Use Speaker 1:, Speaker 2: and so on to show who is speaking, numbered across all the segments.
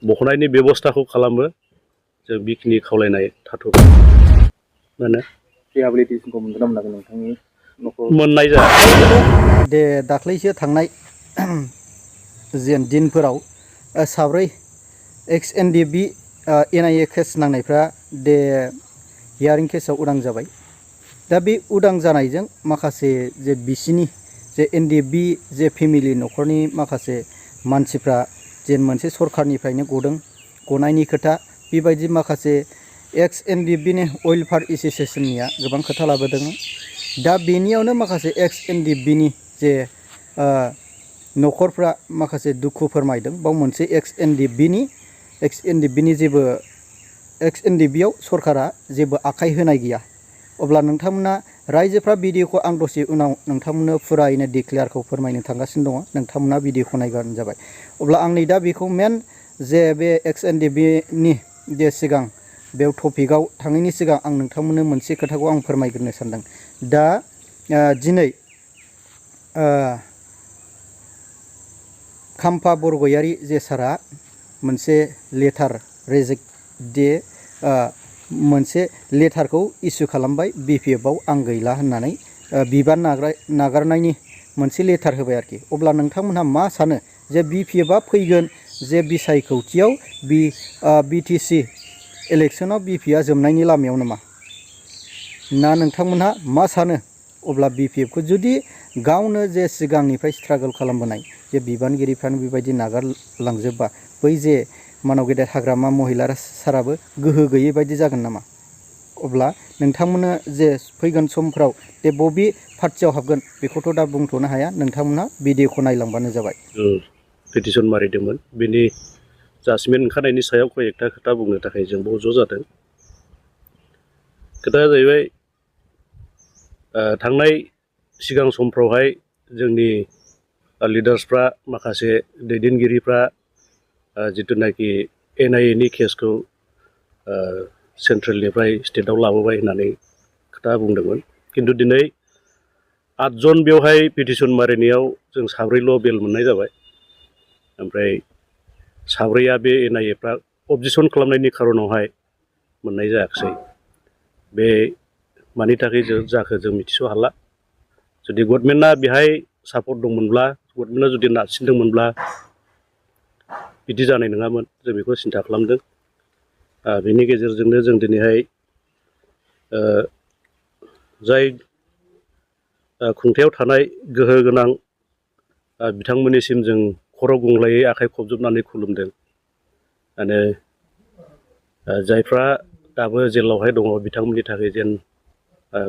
Speaker 1: बखनायनि बेबस्थाखौ खालामो जों बेखिनि खावलायनाय थाथ'बाय माने
Speaker 2: रिहेबिलिटेसनखौ मोनगोन ना मोनाखै नोंथांनि न'खर
Speaker 1: मोननाय जाया
Speaker 3: दे दाख्लैसो थांनाय जेन दिनफोराव साब्रै एक्स NDFB NIA केस नांनायफ्रा दे हियारिं केसआव उदां जाबाय। दा बे उदां जानायजों माखासे जे बिसिनि जे NDFB जे फेमिलि न'खरनि माखासे मानसिफ्रा जेन मोनसे सरखारनिफ्रायनो गनायनि खोथा बेबायदि माखासे एक्स NDFBनि वेलफेयार एस'सिएशननिया गोबां खोथा लाबोदों। दा बेनियावनो माखासे एक्स NDFBनि जे न'खरफ्रा माखासे दुखु फोरमायदों। बाव मोनसे एक्स NDFBनि जेबो एक्स NDFBआव सरकारा जेबो आखाइ होनाय गैया। अब्ला नोंथांमोना रायजोफ्रा भिडिअखौ आं दसे उनाव नोंथांमोननो फुरायैनो डिक्लेयारखौ फोरमायनो थांगासिनो दङ। नोंथांमोना भिडिअखौ नायबानो जाबाय। अब्ला आंनि दा बेखौ मेन जे बे एक्स NDFBनि जे सिगां बेयाव टपिकआव थांनायनि सिगां आं नोंथांमोननो मोनसे खोथाखौ आं फोरमायग्रोनो सानदों। दा दिनै kampa बरगयारी जे सारा मोनसे लेटार मोनसे लेटारखौ इसु खालामबाय BPFआव आं गैला होननानै बिबान नागारनायनि मोनसे लेटार होबाय आरोखि। अब्ला नोंथांमोनहा मा सानो जे BPFआ फैगोन जे बिसायख'थियाव BTC इलेक्सनाव BPFआ जोबनायनि लामायाव नामा ना नोंथांमोनहा मा सानो? अब्ला BPFखौ जुदि गावनो जे सिगांनिफ्राय स्ट्रागल खालामबोनाय जे बिबानगिरिफ्रानो बेबायदि नागारलांजोबबा बै जे मानव गेदेर हाग्रामा महिला साराबो गोहो गैयै बायदि जागोन नामा? अब्ला नोंथांमोना जे फैगोन समफ्राव जे बबे पार्टियाव हाबगोन बेखौथ' दा बुंथ'नो हाया। नोंथांमोना भिडिअखौ नायलांबानो जाबाय।
Speaker 1: पिटिसन मारिदोंमोन बेनि जाजमेन्ट ओंखारनायनि सायाव कयेकथा खोथा बुंनो थाखाय जों बाव ज' जादों। खोथाया जाहैबाय थांनाय सिगां समफ्रावहाय जोंनि लिडार्सफ्रा माखासे दैदेनगिरिफ्रा जिथुनाखि NIA नि केसखौ सेन्ट्रेलनिफ्राय स्टेटआव लाबोबाय होननानै खोथा बुंदोंमोन। खिन्थु दिनै 8 जन बेवहाय पिटिसन मारिनायाव जों 4ल' बेल मोननाय जाबाय। ओमफ्राय 4आ बे NIAफ्रा अबजेक्सन खालामनायनि खारनावहाय मोननाय जायाखिसै। बे मानि थाखाय जाखो जों मिथिस' हाला। जुदि गभर्नमेन्टआ बेहाय सापर्ट दंमोनब्ला गभर्नमेन्टआ जुदि नारसिनदोंमोनब्ला बिदि जानाय नङामोन। जों बेखौ सिन्था खालामदों। बेनि गेजेरजोंनो जों दिनैहाय जाय खुंथायाव थानाय गोहो गोनां बिथांमोननिसिम जों खर' गंग्लायै आखाइ खबजोबनानै खुलुमदों। आरो जायफ्रा दाबो जेलावहाय दङ बिथांमोननि थाखाय जेन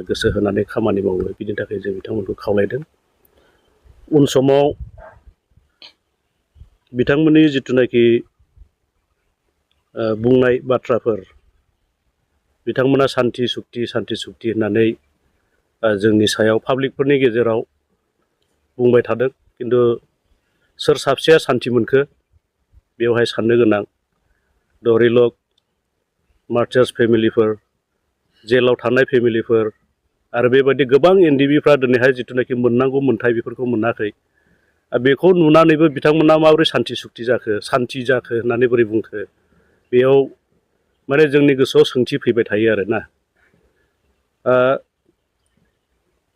Speaker 1: गोसो होनानै खामानि मावो बिनि थाखाय जों बिथांमोनखौ खावलायदों। उन समाव बिथांमोननि जिथुनाखि बुंनाय बाथ्राफोर बिथांमोना सान्थि सुक्ति होननानै जोंनि सायाव पाब्लिकफोरनि गेजेराव बुंबाय थादों। खिन्थु सोर साबसेया सान्थि मोनखो बेवहाय साननो गोनां। धरिलक मार्चार्स फेमिलिफोर, जेलाव थानाय फेमिलिफोर आरो बेबायदि गोबां NDFBफ्रा दिनैहाय जिथुनाखि मोननांगौ मोन्थाय बेफोरखौ मोनाखै। बेखौ नुनानैबो बिथांमोना माबोरै सान्थि सुक्ति जाखो होननानै बोरै बुंखो बेयाव माने जोंनि गोसोआव सोंथि फैबाय थायो आरोना।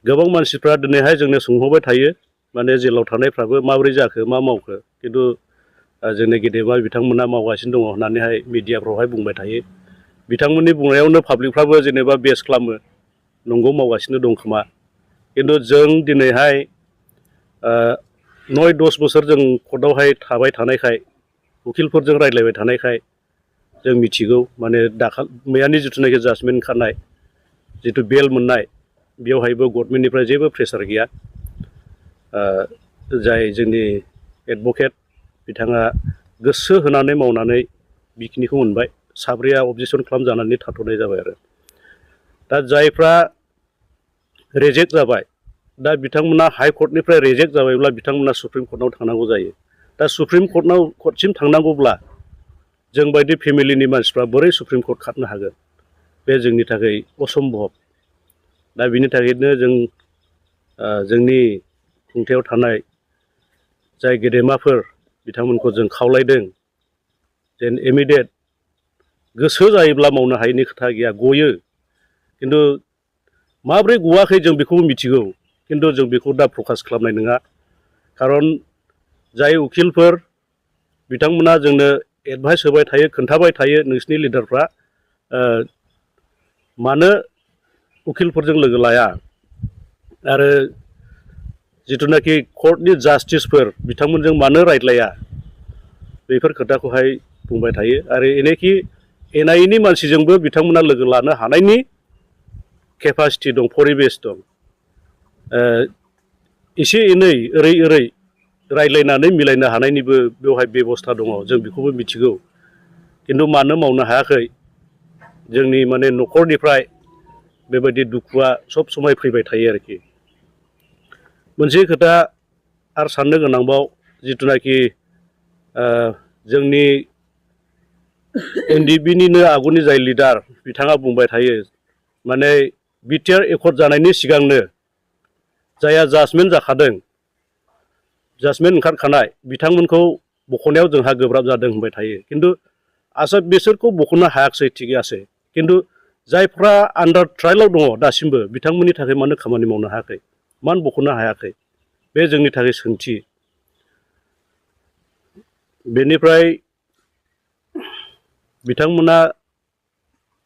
Speaker 1: गोबां मानसिफ्रा दिनैहाय जोंनो सोंहरबाय थायो माने जेलाव थानायफ्राबो माबोरै जाखो मा मावखो। खिन्थु जोंनि गेदेमा बिथांमोना मावगासिनो दङ होननानैहाय मिडियाफ्रावहाय बुंबाय थायो। बिथांमोननि बुंनायावनो पाब्लिकफ्राबो जेनेबा बेस खालामो नंगौ मावगासिनो दं खोमा। खिन्थु जों दिनैहाय 9-10 बोसोर जों कर्टआवहाय थाबाय थानायखाय उखिलफोरजों रायज्लायबाय थानायखाय जों मिथिगौ माने मैयानि जिथुनाखि जाजमेन्ट ओंखारनाय जिथु बेल मोननाय बेवहायबो गभर्नमेन्टनिफ्राय जेबो प्रेसार गैया। जाय जोंनि एडभकेट बिथाङा गोसो होनानै मावनानै बेखिनिखौ मोनबाय। 4आ अबजेक्सन खालामजानानै थाथ'नाय जाबाय आरो। दा जायफ्रा रिजेक्ट जाबाय दा बिथांमोना हाइ कर्टनिफ्राय रिजेक्ट जाबायब्ला बिथांमोना सुप्रिम कर्टआव थांनांगौ जायो। दा सुप्रिम कर्टसिम थांनांगौब्ला जों बायदि फेमिलिनि मानसिफ्रा बोरै सुप्रिम कर्ट खारनो हागोन? बे जोंनि थाखाय असम्भब। दा बिनि थाखायनो जों जोंनि खुंथायाव थानाय जाय गेदेमाफोर बिथांमोनखौ जों खावलायदों जेन इमिडियेट गोसो जायोब्ला मावनो हायैनि खोथा गैया, गयो। खिन्थु माब्रै गवाखै जों बेखौबो मिथिगौ, खिन्थु जों बेखौ दा प्रकास खालामनाय नङा। खारन जाय उकिलफोर बिथांमोना जोंनो एडभाइस होबाय थायो, खोन्थाबाय थायो नोंसिनि लिडारफ्रा मानो उकिलफोरजों लोगो लाया आरो जिथुनाखि कर्टनि जास्टिसफोर बिथांमोनजों मानो रायज्लाया, बेफोर खोथाखौहाय बुंबाय थायो। आरो एनेखि NIA नि मानसिजोंबो बिथांमोना लोगो लानो हानायनि केपासिटि दं, परिबेस दं। एसे एनै ओरै रायज्लायनानै मिलायनो हानायनिबो बेवहाय बेबस्था दङ, जों बेखौबो मिथिगौ। खिन्थु मानो मावनो हायाखै, जोंनि माने न'खरनिफ्राय बेबायदि दुखुआ सब समाय फैबाय थायो आरोखि। मोनसे खोथा आरो साननो गोनांबाव, जिथुनाखि जोंनि NDFB निनो आगुनि जाय लिडार बिथाङा बुंबाय थायो, माने BTR एकर्ड जानायनि सिगांनो जायहा जाजमेन्ट जाखादों, जाजमेन्ट ओंखारखानाय बिथांमोनखौ बख'नायाव जोंहा गोब्राब जादों होनबाय थायो। खिन्थु आसा बिसोरखौ बख'नो हायाखिसै, थिगैयासै। खिन्थु जायफ्रा आन्डार ट्रायेलाव दङ दासिमबो, बिथांमोननि थाखाय मानो खामानि मावनो हायाखै, मानो बख'नो हायाखै, बे जोंनि थाखाय सोंथि। बेनिफ्राय बिथांमोना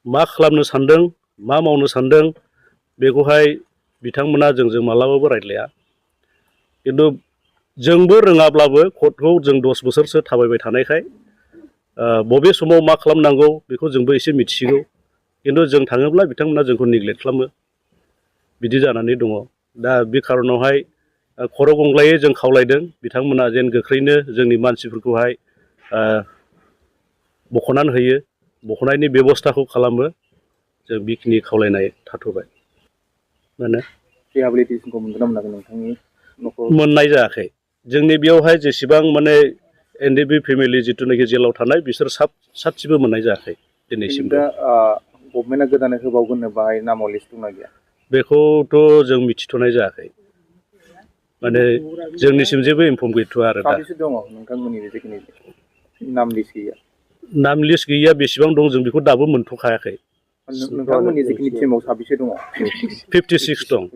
Speaker 1: मा खालामनो सान्दों, मा मावनो सान्दों, बेखौहाय बिथांमोना जोंजों मालाबाबो रायज्लाया। खिन्थु जोंबो रोङाब्लाबो कर्टखौ जों 10 बोसोरसो थाबायबाय थानायखाय बबे समाव मा खालामनांगौ बेखौ जोंबो एसे मिथिसिगौ। खिन्थु जों थाङोब्ला बिथांमोना जोंखौ नेग्लेक्ट खालामो, बिदि जानानै दङ। दा बे खारनावहाय खर' गंग्लायै जों खावलायदों बिथांमोना जेन गोख्रैनो जोंनि मानसिफोरखौहाय बख'नानै होयो, बख'नायनि बेबस्थाखौ खालामो। जों बेखिनि खावलायनाय थाथ'बाय। माने
Speaker 2: रिहेबिलिटेसनखौ मोनगोन ना मोनाखै नोंथांनि न'खर?
Speaker 1: मोननाय जायाखै। जोंनि बेयावहाय जेसेबां माने NDFB फेमिलि जिथुनाखि जेलाव थानाय, बिसोर सासेबो मोननाय जायाखै दिनैसिमबो।
Speaker 2: दा गभर्नमेन्टआ गोदानै होबावगोन बाहाय नामाव लिस्ट दंना गैया?
Speaker 1: बेखौथ' जों मिथिथ'नाय जायाखै, माने जोंनिसिम जेबो इनफर्म गैथ'आ आरो दा।
Speaker 2: साबेसे दङ नोंथांमोननि जिखिनि नाम लिस्ट गैया?
Speaker 1: नाम लिस्ट गैया, बेसेबां दं जों बेखौ दाबो मोनथ'खायाखै।
Speaker 2: नोंथांमोननि जिखिनि टिमाव साबेसे दङ?
Speaker 1: 56 दं।